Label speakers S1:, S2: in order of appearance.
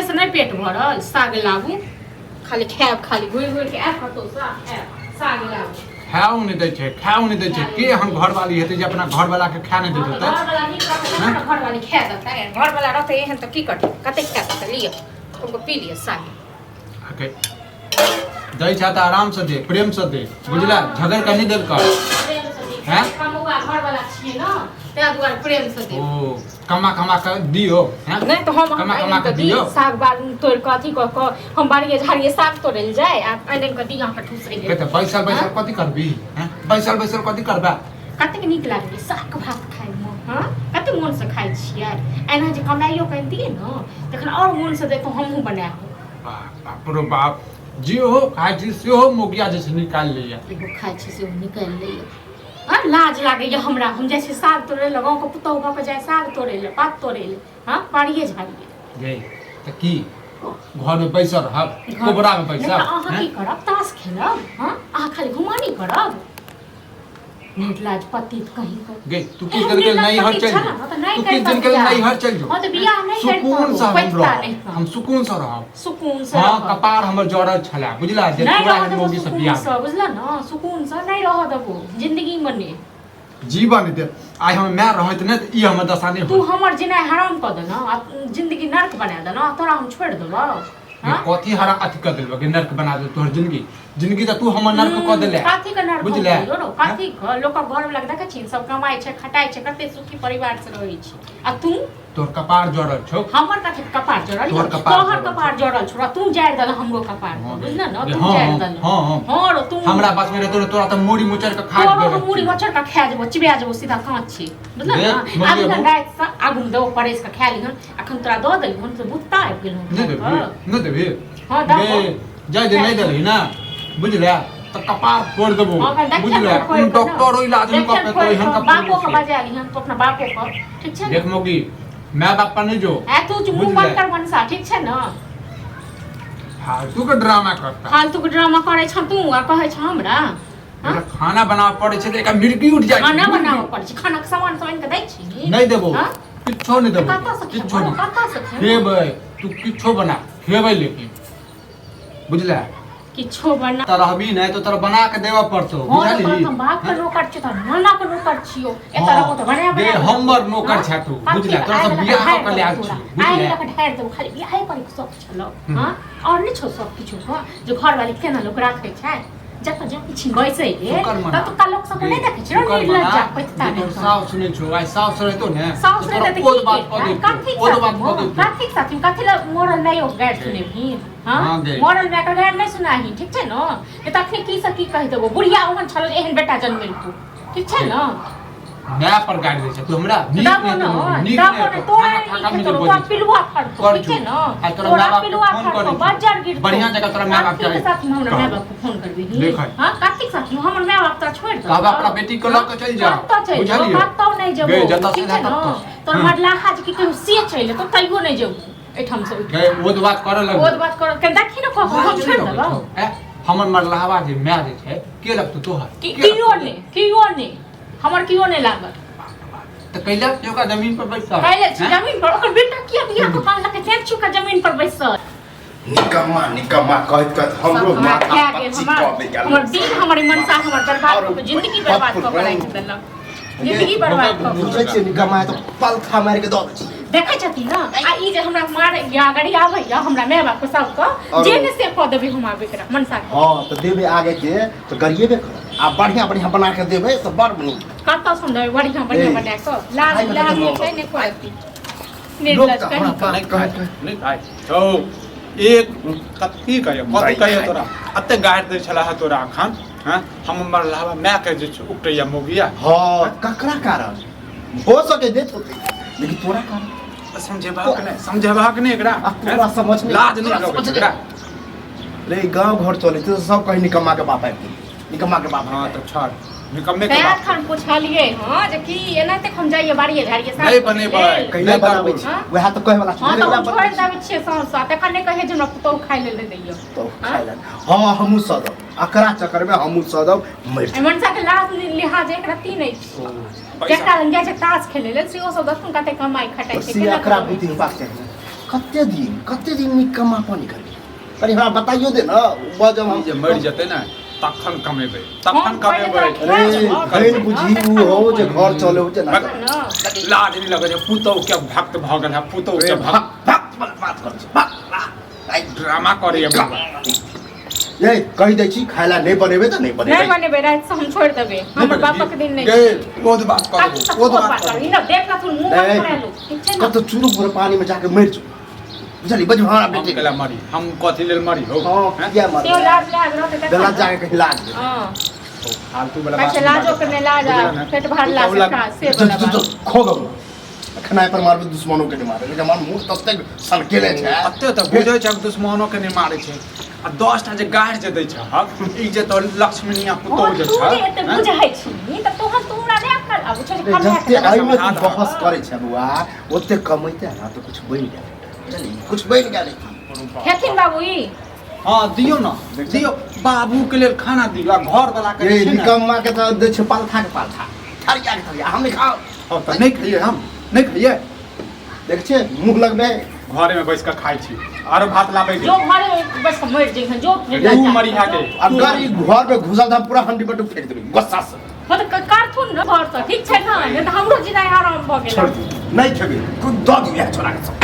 S1: से नहि पेट भरल साग लाबू खाली खायब खाली घुरि घुरि के आयब कतौसँ आ खायब साग लाबू
S2: खाओ नहि दै छै खाओ नहि दै छै के हम घरवाली हेतै जे अपना घरवाला के खाए नहि दैत
S1: हँ, तऽ
S2: हेतै
S1: घरवला नीक रहतै तखन ने घरवाली खाए देतै घरवला रहतै एहन तऽ की करतै कते खाए देतै लिअ तुमको पी लिअ साग
S2: आके दै छै तऽ आराम से दे प्रेम से दे बुझला झगड़ के नहि देल कर
S1: प्रेम से दी
S2: हैं?
S1: कमौआ घरवला छियै ने ताहि दुआरे प्रेम से
S2: ओ
S1: देब
S2: कमा कमा के दियो हैं?
S1: नहि तऽ हम
S2: कमा
S1: आनि
S2: कमा
S1: कऽ
S2: के
S1: दी
S2: दियो
S1: साग बाग तोड़ि कऽ अथी कऽ कऽ हम बाड़िए झाड़िए साग तोड़ै लए जाय आ आनि आनि कऽ दी अहाँके ठूसै
S2: के तऽ बैसल बैसल कथी करबी हैं? बैसल बैसल कथी करबा
S1: कतेक नीक लागैए साग भात खाइमे हँ कतेक मोनसँ खाइ छियै एना जे कमाइयो कऽ अनितियै ने तखन आओर मोनसँ दैतहुँ हमहूँ बनाकऽ
S2: बाप रो बाप जेहो खाइ छी सेहो मोगिया जे छै निकालि लैया
S1: एगो खाइ छी सेहो निकालि लैए हँ लाज लागैए हमरा हम जाइ छी साग तोड़ै लए गाँवके पुतहु भऽ कऽ जाइ साग तोड़ै लए पात तोड़ै लए हँ बाड़िए झाड़िए
S2: गे तऽ की घरमे बैसल रहब कोबरामे
S1: नहि
S2: बैसल
S1: तऽ अहाँ
S2: हैं?
S1: की करब ताश खेलब हँ अहाँ खाली घुमानी करब निर्लाज पतित कहीं को
S2: गे तू किछु दिन के नैहर चलि जो तू किछु दिन के नैहर चलि जो
S1: हाँ तो बियाह नहीं
S2: सुकून से हम
S1: पैठता नहीं
S2: रहब हम सुकून से रहब
S1: सुकून से
S2: हाँ
S1: रहब।
S2: कपार हमर जड़ल छला बुझला जे
S1: नहीं
S2: तोरा
S1: रह
S2: एहन
S1: देबो
S2: मौगी से
S1: सुकून
S2: बियाह
S1: से बुझला ना सुकून से नहीं रह देबो जिंदगी में नहीं
S2: जीवन दे आइ हमर माय रहैत ने तऽ ई हमर दशा नहि
S1: तू
S2: होइत
S1: हमर जिनाइ हराम कऽ देना आ जिंदगी नर्क बना देना तोरा हम छोड़ि देबो
S2: ये कथी हरा अथी कऽ देलबो कि नर्क बना देल तोहर जिंदगी जिंदगी तऽ तू हमर नर्क कऽ देले
S1: कथी के नर्क
S2: बुझले
S1: बुझले रो कथी के लोकक घर वाला के देखै छी सब कमाइ छै खटाइ छै कते सुखी परिवार से रहै छै आ तू
S2: तोहर कपार जड़ल छौ
S1: हमर कथी के कपार जड़ल
S2: तोहर कपार
S1: तोहर
S2: जड़ल
S1: कपार जड़ल छौ तू जारि देल हमरो कपार
S2: हाँ,
S1: बुझल न
S2: गे,
S1: तू
S2: हाँ,
S1: जारि
S2: हाँ,
S1: देल
S2: हाँ, हाँ।
S1: हाँ रो तू
S2: हमरा बस में रहतो तोरा तऽ मूड़ी मुचर के खा
S1: तोरो
S2: गेल
S1: हम मूड़ी मचर के खा जेबो चिबा जेबो सीधा कांच छी बुझल
S2: दे,
S1: न
S2: मम्मी
S1: आब
S2: अबू।
S1: राति से आगू में देबो परसि के खा लिहन अखन तोरा दऽ देलिहन तऽ बुत्ता आबि गेलहन
S2: नहि देबही नहि देबही
S1: हाँ, दऽ
S2: गे जाय दे नहि देलही ने बुझले तऽ कपार फोड़ देबो
S1: हाँ, देखियन
S2: बुझले
S1: फोड़ि
S2: कोनो
S1: कऽ ने।
S2: डॉक्टर इलाज नहि
S1: देखियन
S2: कऽ
S1: फोड़ि
S2: पेतौ एहन
S1: कऽ,
S2: कपार
S1: बापो के बजा लिहन तू अपना बापो के ठीक छै ने
S2: देख मौगी माय बाप पर नहि जो
S1: ए तू मुंह
S2: बुझले।
S1: बंद कर मनसा ठीक छै ने
S2: फालतू के ड्रामा करता
S1: फालतू के ड्रामा करै छ तू आ कहै छ हमरा हाँ?
S2: एकरा खाना बनाबऽ पड़ै छै तऽ एकरा मिर्गी उठि जाइ छै
S1: खाना
S2: मिर्गी।
S1: बनाबऽ पड़ै छै खाना के सामान सब आनि कऽ दै छी
S2: नहि देबो
S1: हाँ?
S2: किछो नहि देबो
S1: कतऽ से
S2: किछो
S1: खेबो
S2: नहि
S1: कतऽ से खेबो
S2: खेबै तू किछो बना खेबै लेकिन बुझले
S1: किछो बना
S2: तऽ रहबी नहि तऽ तोरा बना के देबऽ पड़तौ
S1: हँ तऽ
S2: बुझलही
S1: तोरा तऽ बाप के नौकर छियौ तऽ नाना के नौकर छियौ एतऽ
S2: हँ।
S1: रहबो तऽ बना
S2: गे
S1: बना कऽ
S2: हमर नौकर
S1: हँ?
S2: छै तू
S1: कथी
S2: बुझले तोरा
S1: आइ
S2: से
S1: लऽ कऽ
S2: बियाह
S1: ढारि
S2: कऽ के ले
S1: देबौ
S2: आयल
S1: तोरा।
S2: छी
S1: आइ
S2: बुझले
S1: लऽ कऽ ढारि देबौ खाली बियाहे करे के शौक छलौ
S2: हम्म।
S1: हँ और नहि छौ शौक किछो के जे घरवाली केना लोक राखै छै जतऽ जाति छी बैसै ले
S2: शुकर मना।
S1: ततुका लोक सबके नहि देखै छी
S2: शुकर मना
S1: निर्लज्जा पैतता
S2: जे
S1: नहि
S2: तोहर साउस सुनै छौ आइ साउस रहितो ने
S1: साउस
S2: तऽ
S1: रहतै
S2: तोरा
S1: तऽ
S2: ओद
S1: की
S2: बात कऽ
S1: करितै?
S2: देतौ
S1: कथीक
S2: ओद बात कऽ
S1: साथीमे?
S2: देतौ
S1: कथीक साथीमे? कथी लए मरल माइयो के गारि सुनेबही हँ
S2: हँ गे।
S1: मरल मायके गारि नहि सुनाही ठीक छै ने नहि तऽ अखनी की से की कहि देबो बुढ़िया ओहन छल जे एहन बेटा जन्मेलकौ ठीक छै ने
S2: माय पर गारि दै छै तू हमरा नीक
S1: दबो
S2: नहि
S1: न
S2: तू नीक
S1: दबो
S2: नहि
S1: न तोरा
S2: खाना
S1: नहि
S2: खा
S1: नीक
S2: कऽ
S1: हेतौ
S2: मुझे
S1: तोरा
S2: बजै
S1: पिलुआ फड़तौ
S2: कर
S1: ठीक छै
S2: छौ।
S1: न
S2: आ तोरा
S1: तोरा
S2: माय बाप के
S1: पिलुआ
S2: फोन
S1: फड़तौ
S2: करै छौ।
S1: बज्जर गिरतौ
S2: बढ़िआँ जकाँ तोरा माय बाप के
S1: कार्तिक साथ हमरा माय बाप के फोन करबिही
S2: देख।
S1: हां कार्तिक साथ हमर माय बाप तोरा छोड़ि देतौ
S2: कहब अपना बेटी के लऽ के चलि जाओ।
S1: कतऽ चलि जाओ
S2: बुझलियौ?
S1: कतौ नहि जेबो
S2: गे, जतऽ
S1: ठीक
S2: सीधा
S1: छै न
S2: ततऽ।
S1: तोर
S2: हम्म।
S1: मरलाहा जे की कहियो से चलि एतौ तैयो नहि जेबो एहिठाम से उठि
S2: गे ओ तऽ बात करऽ लगबो
S1: ओ बात कर के देखी न कहू हम छोड़ि देबौ
S2: हमर मरलाहवा जे माय जे छै के लगतौ तोहर
S1: कि
S2: के
S1: कियो
S2: लगतौ?
S1: नहि कियो नहि हमर कियो नहि लागत
S2: तऽ कैला से ओकरा जमीन पर बैसल
S1: कैले छी
S2: हैं?
S1: जमीन पर ओकर बेटा किया बियाह कऽ आनलकै तें छी ओकरा जमीन पर बैसल
S3: निकम्मा निकम्मा कहैत कहैत हमरो
S1: सब हमरा
S3: माथा
S1: खा गेल
S3: पच्ची
S1: हमर
S3: कऽ गेल
S1: हमर दिन हमर ई मनसा हमर बर्बाद
S3: और
S1: कऽ के जिंदगी बर्बाद कऽ के राखि देलक जिंदगी बर्बाद कऽ के
S3: बुझै छियै निकम्मा है तऽ पलथा मारि के दऽ दै छियै
S1: देखै छथिन ने आ ई जे हमरा मारे या गरियाबै या हमरा माय बाप के सबके
S3: और-
S1: जे ने से कऽ देबै हम आब एकरा मनसा के
S3: हँ तऽ देबै आगे के तऽ गरिएबे करत आ बढ़िआँ बढ़िआँ बना के देबै तऽ बड़ नीक
S1: कतऽ सुनबै बढ़िआँ बढ़िआँ
S3: ए,
S1: बना कऽ लाज
S3: खाइमे
S1: लाज
S3: कते
S1: नहि
S3: मोन
S1: छै ने करती
S3: लोक
S1: निर्लज
S3: तऽ
S1: कहीं
S3: हमरा
S1: कऽ
S3: बात कहैत कहैत
S2: नहि खाइ छौ एक कथी कहियो कथी कहियो तोरा एते गारि दै छला है तोरा अखन हैं हम मरलावा माय के जे छै उपटैया मोगिया
S3: हँ ककरा कारण हो सके देत होते लेकिन तोरा कारण
S2: समझेबाक नहि समझेबाक नहि एकरा
S3: आ तोरा समझ नहि
S2: लाज नहि
S3: तोरा
S2: लगै
S3: समझ
S2: छै
S3: नहि
S2: एकरा
S3: रे गांव घर चले छै सब कहीं निकम्मा के बाप आबि गेल निकम्मा के बाप
S2: हाँ तऽ छड़ निकम्मे के
S1: तैं
S2: बाप
S1: एखन पुछलियै हँ जे की एनाहिते हम जाइए बाड़िए झाड़िए साग
S2: नहि बनेबै।
S1: लेल।
S3: कहिया
S2: नहि
S3: बनाबै
S2: करबो।
S3: छी
S1: हाँ?
S3: वएह तऽ कहै वाला
S1: हँ तऽ हम
S3: बनबै
S1: छोड़ि
S3: छी।
S1: देबै छियै सौंसा तखन नहि कहै जे हमरा पुतहु खाइ लेल नहि दैया
S3: तऽ खाइ लए हँ हमहूँ सदब अकरा चक्कर में हमहूँ सदब मरि
S1: एहि मनसा के लाज लिहाज एक रत्ती नहि छै
S2: पैसा
S1: जकरा लग जाइ छै ताश खेलै लेल सेहो सब देखथुन कते कमाइ खटाइ छै
S3: से
S1: केना
S3: अकरा
S1: कमाइ
S3: बुद्धि होबाक चाही कते दिन कते दिन नीक कमापनी करबी कनि हमरा बताइयो दे ने बजब हम
S2: ई जे मरि जेतै ने तखन कमेबै तखन
S1: हम पहिले
S2: कमेबै
S1: तोरा
S3: अरे
S1: खिया
S3: बहन बुझी उ हो जे घर चले हो जे ना
S1: ना
S2: लाज नहि लगै छै पुतहु के भक्त भऽ गेल है पुतहु के भक्त
S3: भक्त वाला बात करै छै भक्त, भक्त। आइ
S2: ड्रामा करैए बुढ़बा।
S3: ये कहि दै छी खाय ला नहि बनेबै तऽ नहि
S1: नहि
S3: बनेबै
S1: बनेबै राति से हम छोड़ि देबै हमर बापक दिन नहि
S2: गे बहुत बात
S1: कथी
S2: करबो
S1: सब
S2: बहुत
S1: बात
S2: बात
S1: करबी
S2: करबो
S1: ना देख लथुन मुंह बंद
S3: नहीं।
S1: करा लो ठीक छै ना
S3: कतौ चूरू पर पानी में जाके मरि जो बुझली बज हमरा
S2: हम
S3: बेटी
S2: केला मरी हम कथी लेल मरी हो
S3: हाँ
S2: हैं?
S3: किया मर
S1: त्यो लाज लाज रहतै तखन
S3: गलत
S1: ने।
S3: जाके कहीं लाज दे।
S1: हाँ
S2: फालतू वाला
S1: कहै
S2: बात
S1: छै लाजो के नहि लाज आ
S2: बुझल ने?
S1: पेट भरला से
S2: पुतहु
S1: खा से
S3: जो
S1: वाला
S3: जो जो
S1: बात
S3: खो गौ खनाय पर मारबे दुश्मनों के नहीं मारे लेकिन हमर मुंह ततेक सनकेले छै
S2: अते तऽ बुझै छै दुश्मनो के नहि मारै छै आ 10 टा जे गारि जे दै छै ई जे तो लक्ष्मणिया पुतहु
S1: हाँ,
S2: जे
S1: तू
S2: छै
S1: जे एते
S2: हैं?
S1: बुझै छी तऽ तोहर तोरा नहि अक्कल आबै छौ जे कमाए
S3: जते
S1: के देबै।
S3: एहिमे तू
S2: समझा दहक।
S3: बहस करै छै बौआ ओते कमैते ना तऽ कुछ बनि गेल बुझली कुछ बनि गेल
S1: हेथिन बाबू ई
S2: हाँ दियौ ना दियौ बाबू के लेल खाना दियौ आ घर वाला के
S3: ये
S2: जे छै ने
S3: निकम्मा के तऽ दै छै पालथा के पालथा थरिया के थरिया हम नहि खाओ
S2: हाँ, तऽ नहि खइयै हम नहि खइयै
S3: देख छियै मुँह लगबै
S2: घरे में बैस कऽ खाइ छी आरो भात लाबै
S1: जो घरे में बस मरि जइहन जो
S2: तू मरिहा के
S3: अगर ई घर में घुसल तऽ हम पूरा हंडी बटू फेंक देबै गुस्सा से
S1: हाँ तऽ करथुन ने घर से ठीक छै ना नहि तऽ हमरो जिनाइ हराम भऽ गेल
S3: छोड़ दी नहीं खेबै दऽ दियौ छोड़ा के सब।